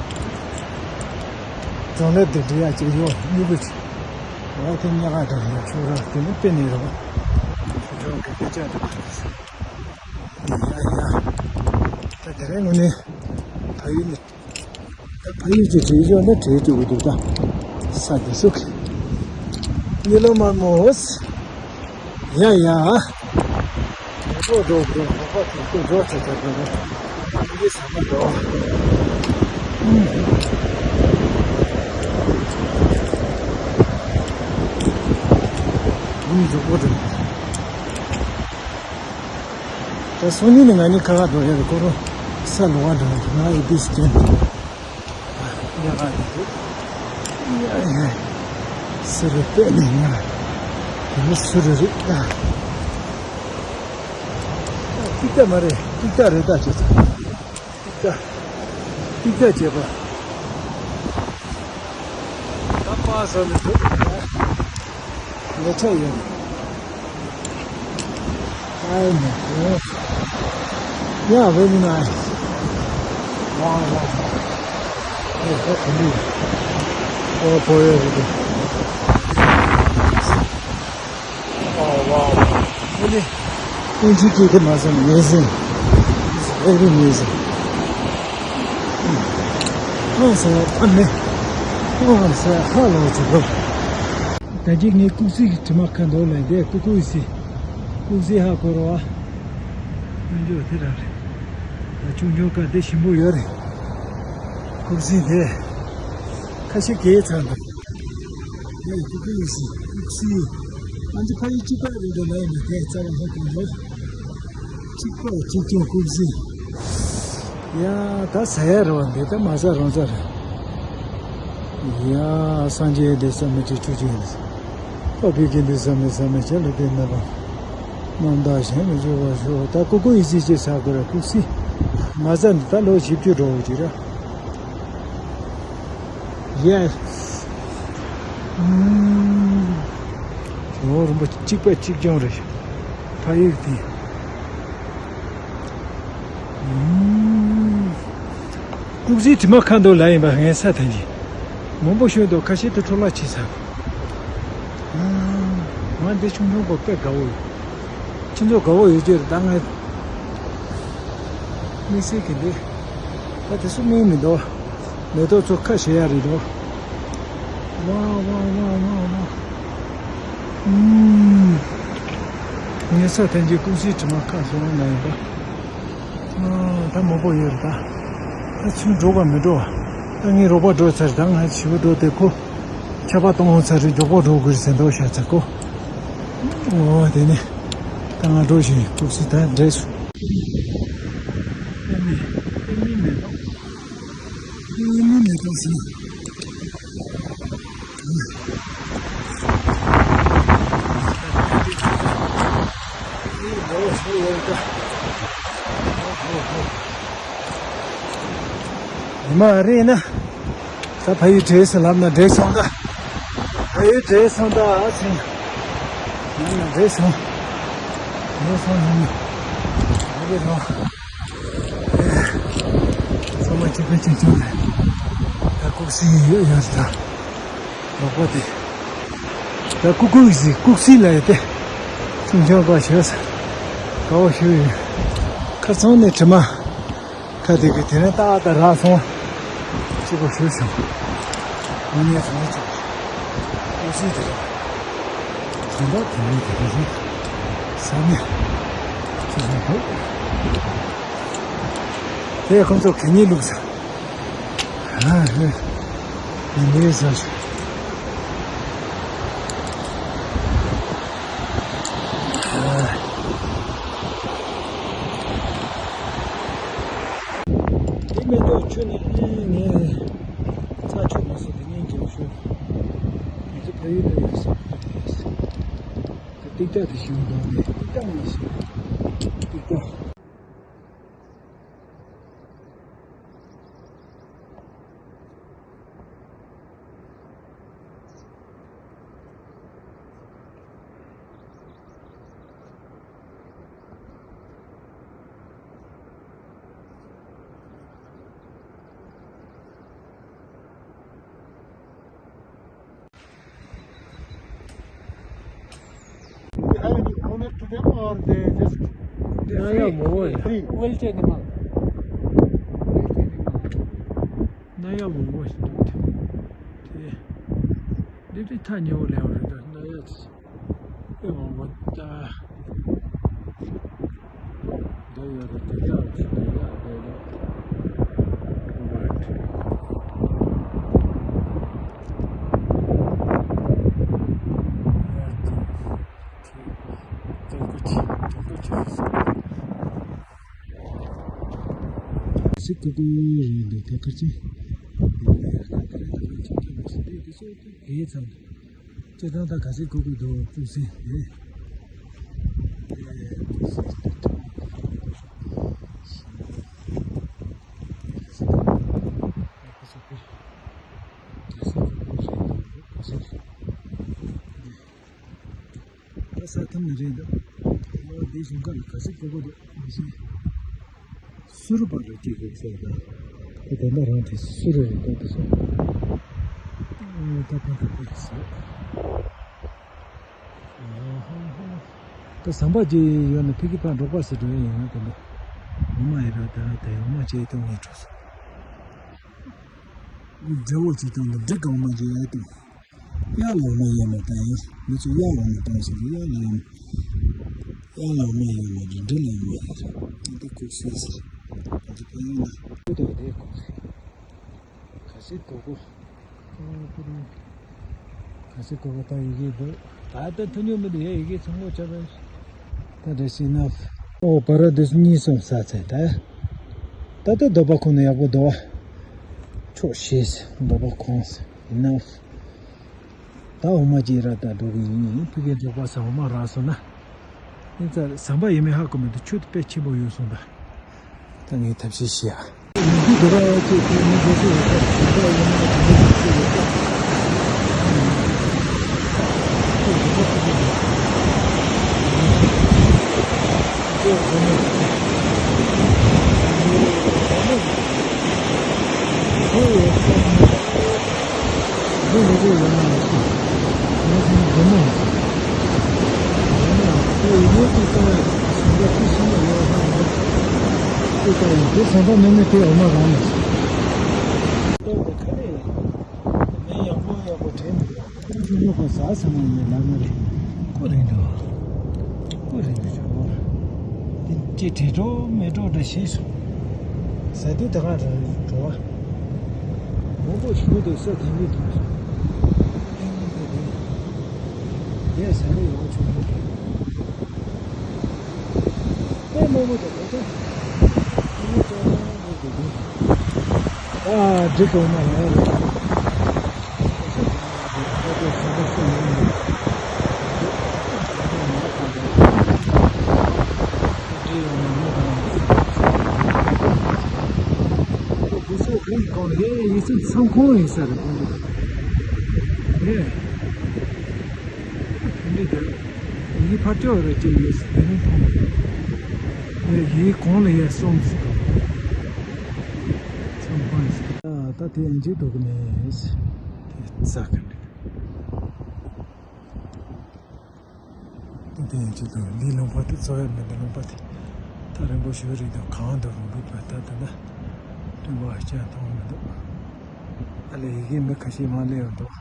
གྲོང་ལེབ་དེ་འབྲི་ཡག་ཅིག་ཡོད་མི་བུ་ཆུ། ང་དེ་ཉག་ག་དང་ཡག་ཆུ་ར་དེ་ནི་དཔེ་ནས་རུ་བ། ཆུང་ཆུང་གི་དཔེ་ཆ་དེ་ག་རེ་ཟེར། ད་དེ་རིང་ངོ་ནས་ཕ་ཡུལ་ནས་ད་ཕ་ཡུལ་གྱི་བྲིས་ཡོད་ན་བྲིས་ཐུབ་ཀྱི་འདུག་ད་ས་དེ་སུ་གི་ ཉི་ལོ་མར་མོ། ཡ་ཡ། ཡ་ཏོ་འགྲོ་འགྲོ་འགྲོ་པ་དེ་ཚོ་འགྲོ་ཚ་ཚ་འགྲོ་འགྲོ། འདི་ཟ་མ་འགྲོ། ཨུམ། ཨུམ་འཇུག་པོ་འགྲོ། ད་སང་ཉིན་ནི་ང་གཉིས་ཁ་ཁ་འགྲོ་ཡ་རེད། ཁོ་རང་ས་ལོག་ག་འགྲོ་ཡ་རེད། ང་ཡི་དུས་སུ་ཀྱང་ཡ་ག་རེད། ཡ་ཡ། སི་རི་པད་ནས་ང་དེ་ནི་སུ་རི་རེད་ད། ཏིག་ཏ་མ་རེད། ཏིག་ཏ་རེད་ད། ཅེས་ཏིག་ཏ། ཏིག་ཏ་བྱས་པ། ད་པ་ཟ་ནི་འདུག་ལས་ཆ་ཡོད། ཨའི་མ་ཧོ། Yeah, very nice. Wow, wow, wow. Hey, that's me. Oh, boy, everything. Oh, wow. Really? Thank you, Kiki, my son. Amazing. It's very amazing. Oh, so, I mean, oh, so, hello, to go. ད་གིན་ངས་ཀུག་སི་གི་དྲི་མ་ཁ་འདོགས་ལ་འདས། ཀུ་ཀུ་ཨི་སི། ཀུག་སི་ཧ་གོ་རོ་ཨ། སྔོན་འཇོག་དེ་རང་རེད། ད་ཆུང་ཆུང་ཀ་དེ་ཞིམ་པོ་ཡོད་རེད། ཀུག་སི་དེ། ཁ་ཤས་གས་ཚར་འདུག་དེ་ཀུ་ཀུ་ཨི་སི། ཀུག་སི། ང་ཚོ་ཕ་ཡུལ་གཅིག་པ་རེད་འདུག་ལ་ཡིན་ན་དེ་རྩ་བ་ཧ་གོ་འདུག་གཅིག་པ་གཅིག་རྐྱང་ཀུག་སི། ཡ། ད་ཟ་ཡ་རེད་བ། འདི་ད་མ་ཟ་རང་ཟ་རེད། ཡ། སངས་རྒྱས་འདི་བསམ་མི་ཁྲི་ཁྲི་ཁྲི་ཡིན། པ་པི་ཀི་འདི་བསམ་མི་བསམ་མི་བྱ་ལ་དེ་ན་པ། རྣམ་དག་གཞན་མི་བྱེད་པར་ཤོག་ད་ཀུ་ཀུ་ཨི་སི་ཅེས་ཟ་དགོས་ར། ཀུག་སི། མ་ཟ་འདི་ད་ལོ་བཞི་བཅུ་འགྲོ་འོ་ཅི་ར། ཡེ། ཨུམ། ལོ་རིན་པོ་གཅིག་པ་གཅིག་རྐྱང་རེད། ཕ་ཡུལ་དེ། ཨུམ། ཀུག་སིའི་དྲི་མ་ཁ་འདོགས་ལ་ཡིན་པ་ངས་ས་ཐན་གྱི། མང་པོ་ཤོད་འདུག་ཁ་ཤས་དེ་འཕྲོ་བརླག་བྱས་ཚར། ཨུམ། ང་འདི་ཆུང་ཆུང་པོ་དཔེ་དགའ་བོ་ཡོད། ཁྱེད་ཚོ་དགའ་བོ་ཡོད་ཀྱི་རེད་ད། ང་དམིགས་བསལ་གྱི་འདི། ད་དེ་ཚོ་སྨིན་མི་འདུག་མེ་ཏོག་ཚོ་ཁ་ཕྱེ་ཡ་རེད་འདུག་ཝ་ཝ་ཝ་ཝ་ཝ། ཨུམ། ངས་ས་ཐན་གྱི་ཀུག་སིའི་དྲི་མ་ཁ་སོང་ན་ཡིན་པ། ཨ། ད་མང་པོ་ཡོད་རེད་ད། ད་ཚུར་འགྲོ་བ་མི་འགྲོ་བ། ད་ངའི་རོགས་པ་འགྲོ་ཚར། ད་ང་ཞི་བ་འགྲོ་དེ་ཁོ། ཆར་པ་གཏོང་ཚར་རེད། མགྱོགས་པོ་འགྲོ་དགོས་ཟེར་འདུག་ཤ་ཚ་ཁོ། ཨོ་དེ་ནི། ད་ང་འགྲོ་བཞིན་ཡོད། ཀུག་སི་ད་འདྲེས་སོང་། ཨེ་མི། ཨེ་མི་མེད་དོ། ཨེ་མི་མེད་དོ་ཟེར། ཉི་མ་རེད་ན། ད་ཕ་ཡུལ་འདྲེས་སོང་ལབ་ན་འདྲེས་སོང་ད། ཕ་ཡུལ་འདྲེས་སོང་ད་ཨ་ཚེ། ང་ལ་འདྲེས་སོང་། འདྲེས་སོང་ཡིན། ཨ་རེད་རོ། ཚང་མ་གཅིག་པ་གཅིག་རྐྱང་རེད། ད་ཀུག་སི་ཡོད་ཡོད་ད། ལོག་པ་དེ། ད་ཀུ་ཀུ་ཟི་ཀུག་སི་ལ་ཡོད་དེ། ཆུང་ཆུང་པ་ཞོ་ས། དགའ་བོ་ཞོ་ཡོད། ཁ་ཚང་ནས་དྲི་མ། ཁ་དེ་གི་དེ་ནས་ཏག་ཏག་རག་སོང་། གཅིག་པོ་ཞུ་སོང་། ངོ་ནས་བཟང་ཅིག་ཨོ་སི་དེ་རེད། དོན་དག་དེ་མིན་དེ་རེད། ས་ནས་ཁྱེད་རང་ཧོ། དེ་ཁོང་ཚོ་གད་སྙིགས་བླུགས་ས། ཨ་ཧེ། མི་འདི་ཟ་ཞིག་ཨ། དེ་མེ་ཏོག་ཁྱོད་ནི་ངས་རྩ་ཆོད་མ་སོང་། དེ་ངས་འགྱོད་ཤོར། ང་ཚོ་ཕ་ཡུལ་ལ་ཡོད་ས་རེད། ཏིག་ཏ་དེ་ཞིག་འདུག་ནས་ཏིག་ཏ་ངས་ཞིག་ཏིག་ཏ། You have any owner to them or they just free? Wild animal. Wild animal. ནང་ཡང་མང་པོ་ཞིག་འདུག་དེ། འདི་འདྲའི་ཐག་ཉེ་བོ་ལེན་བ་རེད་ད། ན་ཡ་ཚེ་དཔེ་མང་པོ་ད། འདི་ཡོད་རེད། དེ་ཡག་རེད། དེ་ཡག་རེད། ཨོ་བ་ཁྲིད། ཡ་ཏི་ཏི་ཀུ་ཅི་ཏི་ཀུ་ཅི། སི་ཀུ་ཀུ་རེད་འདུག་ད་ཁ་ཅི། ཡེ་ཚང་། སྤྱིར་བཏང་ད་ག་ཚོད་གོ་དགོས་འདུག་ཅུང་ཟད་རེད། ད་ས་ཐམ་ནི་རེད་འདུག་འདི་ཞིང་ཁ་ལ་ག་ཚོད་གོ་དགོས་འདུག་ཅུང་ཟད། སུ་རུ་པ་རུ་སྐྱེས་དགོས་ཟེར་ད། ཁོ་དེ་འདྲ་རང་དེ་སུ་རུ་རེད་ད་དེ་སོང་། ཨོ་ད་ཕན་ཐོགས་པོ་ཡིན་ཟེར། ད་ཟམ་པ་ཅིག་ཡོད་ན་ཕ་གི་ཕར་འབྲོག་པ་ཟེར་འགྲོ་ཡ་ཡིན་ན་དེ་འདྲ། འོ་མ་ཡི་ར་ད་དེ་འོ་མ་ཅིག་ཏུ་ངས་འགྲོ་སོང་། མཛེས་བོ་ཅིག་བཏང་ད་འབྲི་གང་མ་ཅིག་ཡ་དང་། གཡག་ལ་འོ་མ་ཡོད་མ་བཏང་ཡ། མི་ཚོ་གཡག་ལ་འོ་མ་བཏང་ཟེར་གི། གཡག་ལ་འོ་མ། གཡག་ལ་འོ་མ་ཡོད་མ་རེད། འབྲི་ལ་འོ་མ་ཡོད་རེད། འདི་ཁུག་སིལ་ཟེར། འདི་ཕ་ཡུལ་ན་ཁུག་དེ་དེ་ཁུག་སིལ། ག་ཚོད་གོ་གོ། ཨོ་ཁོ་རང་ག་ཚོད་གོ་གོ། ད་ཡི་གེ་འདུག་ད་ལྟ་ཐུ་ཉོ་མི་འདུག་ཡ། ཡི་གེ་ཚང་མ་ཆགས་པ་ད་རེ་སི་ནབ། ཨོ་པ་ར་དིས་གཉིས་གསུམ་ས་ཚད་ད། ད་ལྟ་འདོད་པ་ཁོ་ན་ཡག་པོ་འདུག་ཕྱོགས་ཤེས་འདོད་པ་ཁོང་ས་ཡིན་ན། ད་འོ་མ་ཅིག་རག་ད་འགྲོ་གི་ཡིན། ཕ་གིའི་འབྲོག་པ་ས་འོ་མ་རག་སོང་ན། ཨིན་ཙང་ཟམ་པ་ཡིན་མིན་ཧ་གོ་མི་འདུག་ཆུ་དེ་དཔེ་ཆེན་པོ་ཡོད་སོང་ད། ད་ངས་ཐབས་ཤེས་བྱེད་ཨ། མི་འདི་ར་ཅིག་དེ་མི་འདི་ཚོ་ཡོད་ད། ཟམ་པ་ཡིན་ན་དེ་མི་འདི་ཚོ་ཡོད་ད། འདི་ལས་ཀ་ཡོད་ན་མ་གཏོགས། ང་ཚོ་ནི་སྒོར་མོ་མ་གཏོགས། ཡོད་ན་ཁོ་ཡིན་ནའི་ཁོ་ལྟ་བ་ཡིན། ཟམ་པ་ཁོ་ཤིང་ལ་ཡོད་ཧ་ཡོད། ཁོ་ལྟ་བ་ཡིན། དེ་ཟམ་པ་མེད་ན་དེ་འོ་མ་རང་མ་སོང་། ལྟ་བ་ག་ནས་ཡིན། མི་ཡག་པོ་ཡག་པོ་དྲན་འདུག་ཁོ་ཚོ་སྨྱོ་ཁ་ཟ་ས་མ་ཡིན་ལབ་ན་རེད། ཁོ་རེད་འདུག་ཁོ་རེད་འདུག་ཅོ། དེ་ཅི་དྲིལ་གྲོགས་མེད་གྲོགས་འདྲ་ཞིག་སོང་། ཟ་དུས་ད་ག་རེ་འགྲོ་བ། མང་པོ་ཞིག་འདུག་ས་དེ་མི་འདུག་སོང་། ཡས་ཟ་ནས་ཡོང་ཆོག་གི་རེད། དཔེ་མང་པོ་འདུག་གོ་ད། ཨ་འགྲིག་གོ་མ་རེད། ཡིག་ཚང་ཁོང་ཡིན་ས་རེད། ཡིག་ཕར་ལྕོག་རེད་ཅེས་ཡོད་ས་དེ་རིང་མཐོང་། ཡིག་གོང་ལ་ཡར་སོང་ཟེར། ཚང་མ་ཡིན་ས། ད་དེ་ཡང་ཅིག་འགྲོ་གི་མེད། དེ་ས་ག་འདྲ། དེ་དེ་ཡང་ཅིག་འགྲོ། འདི་ལུང་པ་དེ་ཚོ་ཡར་མེད། འདི་ལུང་པ་དེ་ཐག་རིང་པོ་ཞིག་རེད་དོ། གང་འགྲོ་རུང་འགྲོ་དགོས། ད་དེ་ན་སྤྲིན་པ་ཅང་མཐོང་མི་འདུག་ཨ་ལས་ཡི་གེ་མི་ཁ་ཤས་མ་སླེབས་འདུག་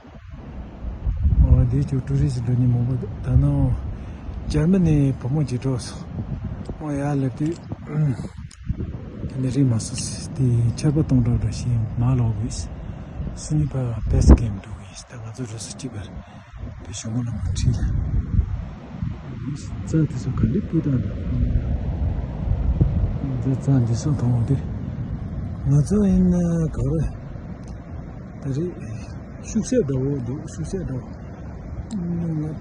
ཨོ་འདི་ཚོ་ཊུ་རི་སི་འགྲོ་ནི་མང་པོ་འདུག་ད་ནང་འཇར་མ་ནི་བུ་མོ་ཅིག་འགྲོ་སོང་། ཨོ་ཡར་སླེབས་དུས་དེ་ནས་རིང་མ་སོང་། དེ་ཆར་པ་གཏོང་གྲབས་འདྲ་ཞིག་མ་ལོག་གི། སི་ནི་པ་བེ་སི་ཀེམ་འགྲོ་གི། ད་ང་ཚོ་རུ་སུ་གཅིག་པར་དེ་ཞོ་མོ་ལ་མ་ཁྲིད་ལ། རྩྭ་དེ་ཚོ་ག་འདྲ་སྤུས་དག་འདུག་རྩྭ་འདི་ཚོ་མཐོང་དུས་ང་ཚོ་ཡིན་ན་ག་རེ། ད་རེས་ཤུག་སེ་འདྲ་བོ་འདུག་ཤུག་སེ་འདྲ་བོ།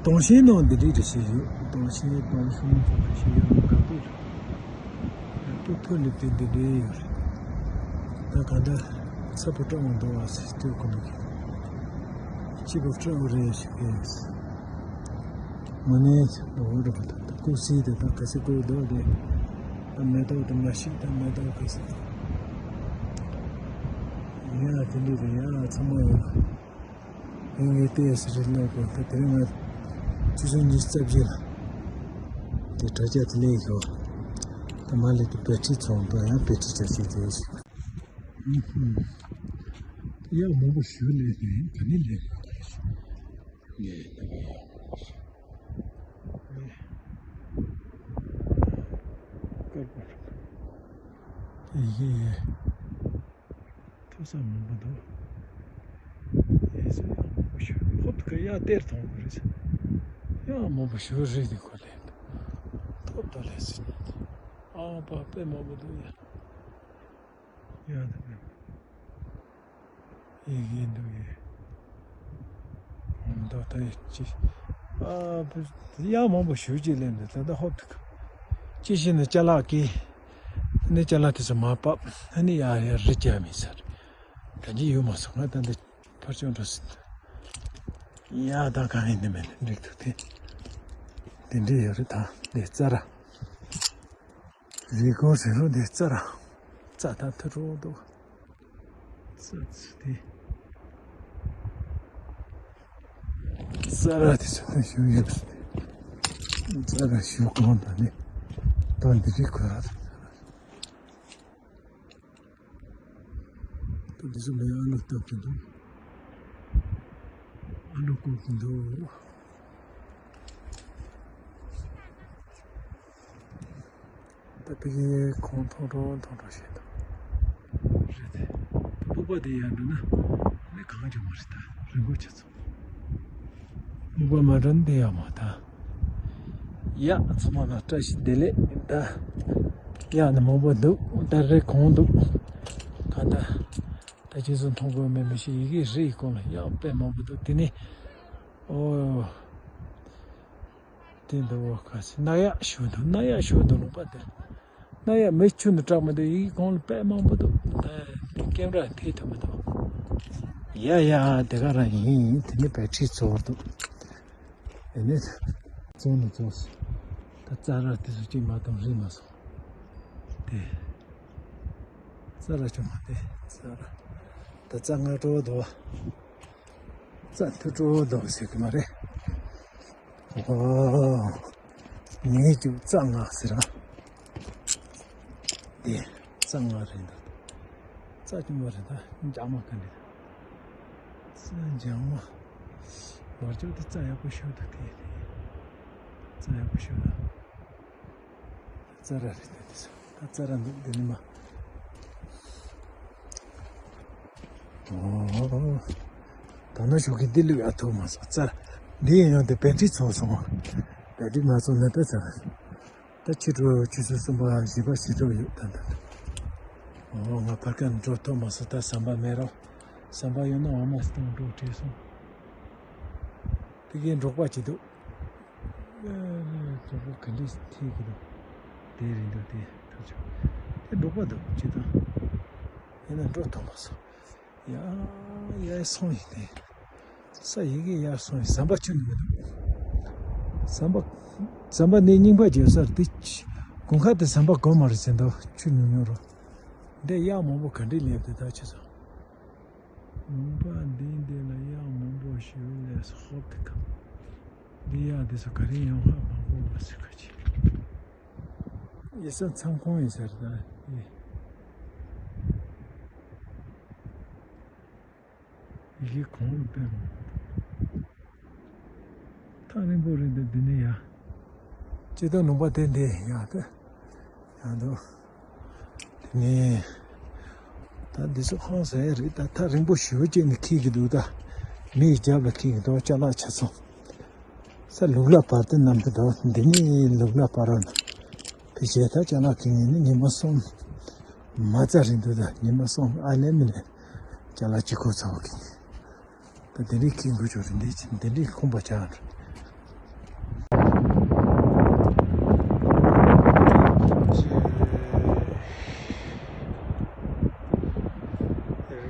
དོང་ཞེན་ནང་འདི་འདྲའི་རེ་ཞིག་ཡོད། དོང་ཞེན་དོང་ཤུང་ཞིག་ཡོད་ན་དགའ་པོ་རེད། ཡག་པོ་ཐོན་ནས་དེ་འདི་འདྲའི་ཡོད་རེད། ད་ག་འདྲ་ཚ་པོ་སྐྲག་འོང་འདུག་བ་ཟེར་ལྟོས་གོ་མི་ཁེ། སྐྱིད་པོ་སྐྲག་འོ་རེད་ཞུ་གི་ཡིན། དངོས་གནས་འོ་རེད་པ། ད་ལྟ་ཀུ་སི་དེ་ད་ག་ཚོད་ཀུ་འདུག་དེ། ད་མེ་ཏོག་དེ་མ་ཤི་ད་མེ་ཏོག་ག་ཚོད། ཡ་དེ་འདྲ་རེད་ཡ། ཚང་མ་ཡོད། ངས་ལྟས་ཟེར་རེ་ལབ་དགོས། ད་དེ་རིང་ང་ཆུ་ཚོད་ཉི་ཤུ་རྩ་བཞི་ལ་དེ་དྲ་རྒྱ་དེ་ལས་ཤོག་ད་མ་ལས་དེ་བེ་ཊི་རི་ཚོང་དང་ཡང་བེ་ཊི་རི་ཆ་ཤས་དེ་ཞིག་ཡག་མང་པོ་ཞིག་ལས་དེ་ག་ནས་ལས་ལ་ཞིག་ངས་ད་ག་ཡང་དཀར་པོ་ཡིན། ཐོ་ས་མང་པོ་འདུག་ཨེ་ཟེར་ཡང་མང་པོ་ཞུ། ཧོབ་ཏེ་ཡ་གཏེར་མཐོང་གི་རེད་ཟེར། ཡང་མང་པོ་ཞུ་རེད་དེ་ཁོ་ལས་ཐོབ་ཏོ་ལས་ཟེར། ཨ་པ་དཔེ་མང་པོ་འདུག་ཡ། ཡ་ད་དཔེ་ཡི་གེ་འདུག་ཡ། འདུག་ད་ཡ་ཅི། ཨ་ཡང་མང་པོ་ཞུ་ཅི་ལས་འདུག་ད་ལྟ་ཧོབ་ཏེ་ཅི་ཞིག་ནི་ཅ་ལག་གི་ནི་ཅ་ལག་དེ་ཚོ་མ་བབས་ཨ་ནི་ཡ་ཡ་རི་རྒྱ་མི་ཚར། ད་ཅི་ཡོད་མ་སོང་ང་ད་འདི་ཕར་ཅོང་འགྲོ་སྲིད། ཡ་ད་གང་ཡིན་ནི་མེད་ནི་འགྲིག་འདུག་དེ་དེ་འདྲས་ཡོད་རེད། ད་འདི་རྩྭ་ར་རི་སྐོར་ཟེར་རོ་འདི་རྩྭ་ར་རྩྭ་ད་ཐུ་རོ་འདུག་རྩྭ་ཚུ་དེ་རྩྭ་ར་དེ་ཚོ་ད་ཞུ་ཡོད་རྩྭ་ར་ཞུ་གང་ད་ནི་ད་འདི་རི་ཁོ་ར། ད་འདི་ཚོ་ལ་ཡང་ཨ་ལོ་བཏབ་ཀྱི་འདུག་ཨ་ལོ་བཀོག་གི་འདུག་ད་ཕ་གིའི་ཁོང་མཐོང་འགྲོ་མཐོང་འགྲོ་བྱེད་དོ། རེད་དེ། ལུག་པ་དེ་ཡར་འགྲོ་ན་ནི་གང་ཅི་མ་རེད། ད་རིང་པོ་ཆགས་སོང་། ལུག་པ་མ་འགྲོ་ན་དེ་ཡག་མ་ད། ཡ་ཚང་མ་ལ་བཀྲ་ཤིས་བདེ་ལེགས། ད་ཡག་ནི་མང་པོ་འདུག་ད་རེ་གང་འདུག་ག་ད་ད་ཁྱེད་ཚོ་མཐོང་དགོས་མེད་མི་ཤེས། ཡི་གེ་རེ་ཡི་སྐོར་ལ་ཡག་དཔེ་མང་པོ་འདུག་དེ་ནི་ཨོ། དེ་འདུག་བ་ག་སི་ན་ཡག་ཞུ་འདུག་ན་ཡག་ཞུ་འདུག་ལུང་པ་དེ། ན་ཡག་མི་ཆུ་ནི་སྐྲག་མི་འདུག་ཡིག་གོང་ལ་དཔེ་མང་པོ་འདུག་ད་ཀེམ་ར་འཐེན་ཐུབ་མི་འདུག་ཡ་ཡ་དེ་ག་རང་ཡིན། དེ་ནི་བེ་ཊི་རི་ཚོར་འདུག་དེ་ནི་བཙོང་ནི་བཙོང་སོང་། ད་རྩྭ་ར་དེ་ཚོ་གཅིག་མ་གཏོང་རིན་མ་སོང་། དེ་རྩྭ་ར་ཆུང་མ་དེ་རྩྭ་ར་ད་རྩྭ་ང་སྤྲོ་བོ་འདུག་རྩྭ་ཐུ་སྤྲོ་བོ་འདུག་ཟེར་གི་མ་རེད། ཨོ། ངས་ཀྱང་རྩྭ་ང་ཟེར་ཨ། འདི་རྩྭ་ང་རེད་འདུག་རྩྭ་ཆུང་མ་རེད་ད། འཇག་མ་ག་འདྲ་འདུག་རྩྭ་འཇག་མ། མར་ཅོག་དེ་རྩྭ་ཡག་པོ་ཤོར་འདུག་དེ་རྩྭ་ཡག་པོ་ཤོར་འདུག་རྩྭ་ར་རེད་འདུག་དེ་ཚོ་ད་རྩྭ་ར་འདུག་འདི་ནི་མ། ཨོ། ད་ནི་ཞོགས་ཀས་འདི་ལུས་ཨ་ཐུག་མ་སོང་རྩྭ། འདི་ཡིན་ཡང་དེ་བེ་ཊི་རི་ཚོར་སོང་། བེ་ཊི་རི་མ་ཚོར་ན་ད་ཚར། ད་ཕྱི་དྲོ་ཆུ་ཚོད་གསུམ་པ་བཞི་པ་ཕྱི་དྲོ་ཡོད་ད་ད། ཨོ་ང་ཕར་ཁ་འགྲོ་ཐུབ་མ་སོང་ད་ཟམ་པ་མེད་རོགས། ཟམ་པ་ཡོད་ན་འོ་མ་སྟོང་འགྲོ་བྲིས་སོང་། དེ་གའི་འབྲོག་པ་ཅིག་འདུག་ཨེ་གྲོགས་པོ་ག་འདྲས་ཐིག་གི་འདུག་དེ་རིང་འདུག་དེ་ཐུག་ཆོག་དེ་འབྲོག་པ་འདུག་ཅི་དང་། ཡིན་ན་འགྲོ་ཐུབ་མ་སོང་། ཡ་ཡར་སོང་ཡིན་དེ། ས་ཡི་གེ་ཡར་སོང་ཡིན་ཟམ་པ་ཁྱོན་ནས་མི་འདུག་ཟམ་པ། ཟམ་པ་ནི་རྙིང་པ་བརྗོད་སར་དེ། དགུན་ཁ་དེ་ཟམ་པ་དགོས་མ་རེད་ཟེར་འདུག་ཆུ་ཉུང་ཉུང་རུ། འདི་གཡག་མང་པོ་ག་འདྲས་སླེབས་དེ་ད་ཆུ་ཚོད། ལུང་པ་འདི་འདི་ལ་གཡག་མང་པོ་ཞིག་ལས་ཧོབ་དེ་ག་འདི་གཡག་འདི་ཚོ་ག་རེ་ཡོང་ཧ་མ་གོ་བ་སི་ཁ་ཆེ། ཡེ་ས་མཚམས་ཁོང་ཡིན་ཟེར་ད་ཡེ། ཡི་གེ་གོང་ལ་སྤེལ་མ། ཐག་རིང་པོ་རེད་འདི་འདི་ནས་ཡ། སྤྱི་བཏང་ལུང་པ་དེ་འདི་ཡ་དེ། ཡང་འདུག་དེ་ནས་ད་འདི་ཚོ་ཧང་སང་ཡ་རེད་ད། ཐག་རིང་པོ་ཞེ་པོ་ཅིག་ནས་འཁྱེར་གྱི་འདུག་ད་མི་ཡི་རྒྱབ་ལ་འཁྱེར་གྱི་འདུག་ཅ་ལག་ཆ་ཚང་ས་ལུག་ལ་བར་དུ་གནམ་དུ་འགྲོ། འདི་ནས་ལུག་ལ་བར་རོ་ན་ཕི་བྱས་ད་ཅ་ལག་འཁྱེར་ངེས་ནི་ཉི་མ་གསུམ་མ་རྩ་རིང་འདུག་ད་ཉི་མ་གསུམ་ཨ་ལས་མི་ལས་ཅ་ལག་གཅིག་ཁུག་ཚ་བ་འཁྱེར་ངེས། ད་དེ་འདྲའི་ཁྱི་འགུལ་ཆོག་རེད། འདི་འདི་འདྲའི་ཁུངས་པ་ཆགས་རེད།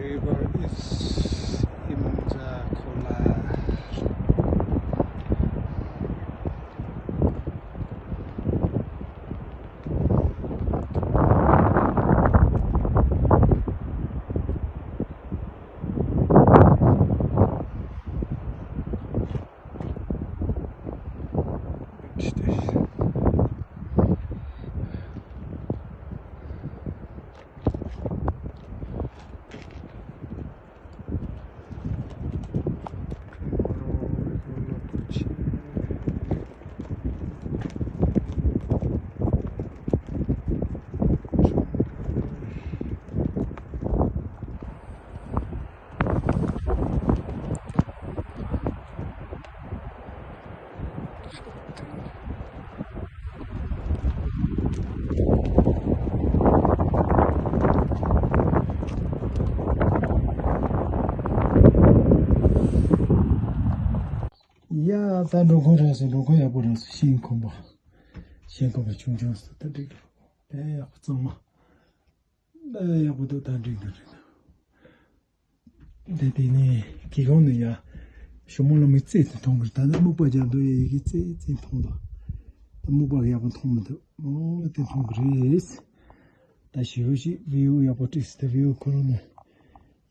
River is Imjakhola. ད་འགྲོ་ཁུངས་རག་སོང་། འགྲོ་ཁུངས་ཡག་པོ་རག་སོང་། ཤིང་ཁོམ་པ། ཤིང་ཁོམ་པ་ཆུང་ཆུང་སོ། ད་འགྲིག་འགྲོ། ད་ཡག་པོ་གཙང་མ། ད་ཡག་པོ་འདུག་ད་འགྲིག་འདུག་འགྲིག་འདུག་དེ་དེ་ནས་གི་གོང་ནས་ཡ། ཞོ་མོ་ལ་མི་རྩེ་དེ་མཐོང་གི་རེད། ད་ནི་སྨུག་པ་རྒྱབ་འདུག་ཡ། ཡི་གེ་རྩེ་རྩེ་མཐོང་འདུག་ད་སྨུག་པ་ཡག་པོ་མཐོང་མི་འདུག་ཨོ་དེ་མཐོང་གི་རེད། ད་ཞོ་ཞིག་བི་ཡུ་ཡག་པོ་བྲིས་སོང་། ད་བི་ཡུ་ཁོ་རང་ནས་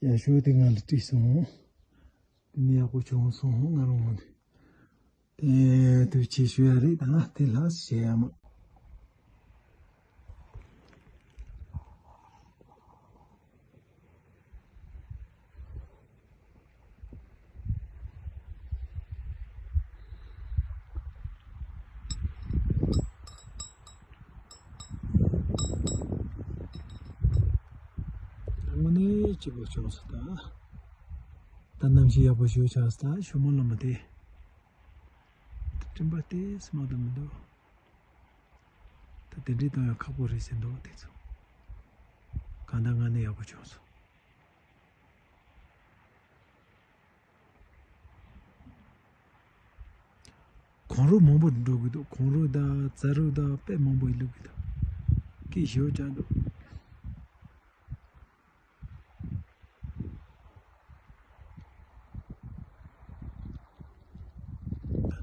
ཡ་ཞོ་དེ་ང་ལ་བྲིས་སོང་། དེ་ནས་ཡག་པོ་བྱུང་སོང་། ང་རང་ངོ་ནས། དེ་དུས་ཆེ་ཤོས་ཡ་རེད། ད་ང་དེ་ལྷག་བྱེད་ཡ་མ། དངོས་གནས་སྐྱིད་པོ་བྱུང་སོང་། ད་ད་གནམ་གཤིས་ཡག་པོ་ཞིག་ཆགས་སོང་། ད་ཞོ་མོ་ལ་མ་དེ། སྤྲིན་པ་ཏོག་ཙམ་མ་གཏོགས་མི་འདུག་ད་དེ་འདྲའི་གཏོང་ཡག་ཁག་པོ་རེད་ཟེར་འདུག་དེ་ཚོ། གང་ལྟར་ང་ནི་ཡག་པོ་བྱུང་སོང་། གོང་རོ་མང་པོ་འགྲོ་གི་འདུག་གོང་རོ་དང་རྩྭ་རོ་དང་དཔེ་མང་པོ་བླུག་གི་འདུག་སྐད་ཞེ་པོ་རྒྱག་འདུག་ད་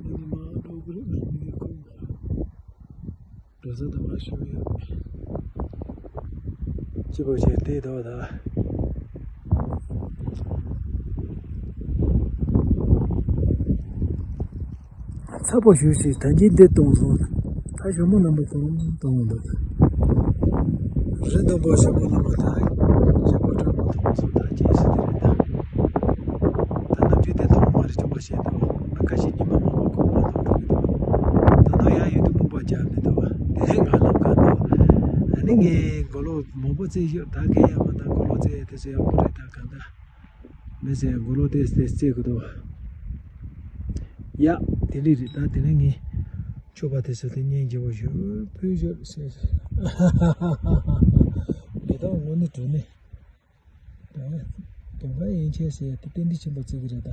ནི་ནི་མ་འགྲོ་གི་རེད། ང་མི་གི་ཁུག་འགྲོ་ས་དང་མ་ཞུ་ཡོད། སྐྱིད་པོ་བྱས་བསྡད་འདུག་ད། ཚ་པོ་ཞུ་ཞིག་ད་གིན་འདི་གཏོང་སོང་། ད་ཞོ་མོ་རྣམ་པ་གང་གཏོང་འདུག་རི་དང་པོ་ཞོ་མོ་རྣམ་པ་ད་ཞོ་མོ་ཁྲ་མོ་གཏོང་སོང་། ད་ཅི་ཞིག་དེ་རེད་ད། ད་ནམ་རྒྱུན་དེ་གཏོང་མ་རེད། ཅུང་པ་བྱས་འདུག་ཨ་ཁ་ཤས་ཉི་མ་མང་པོ་གོང་མ་གཏོང་འགྲོ་གི་འདུག་ད་ནང་ཡང་ཡོད་དུས་སྨུག་པ་རྒྱབ་ནས་འདུག་དེ་ནས་ང་ལམ་ཁ་འདུག་ཨ་ནི་ངས་མགོ་ལོག་མང་པོ་རྩེས་ཤོག་ད་གས་ཡ་མ་ད་མགོ་ལོག་རྩེས་ཡ་དེ་ཚོ་ཡག་པོ་རེད། ད་གང་ལྟར། མི་ཚེ་མགོ་ལོག་ཏེ་ཏེ་རྩེ་དགོས་འདུག་ཡ། དེ་འདྲ་རེད། ད་དེ་ནས་ངས་ཆོག་པ་དེ་ཚོ་དེ་སྙིང་རྗེ་པོ་ཞུ་ཕུལ་ཞོར་ཟེར། མེ་ཏོག་དངོས་གནས་དྲོད་ནས། ད་དུང་ག་ཡན་ཆད་ཟེར་ཡ་དེ་རྟེན་འབྲེལ་ཆེན་པོ་བརྩི་གི་རེད་ད།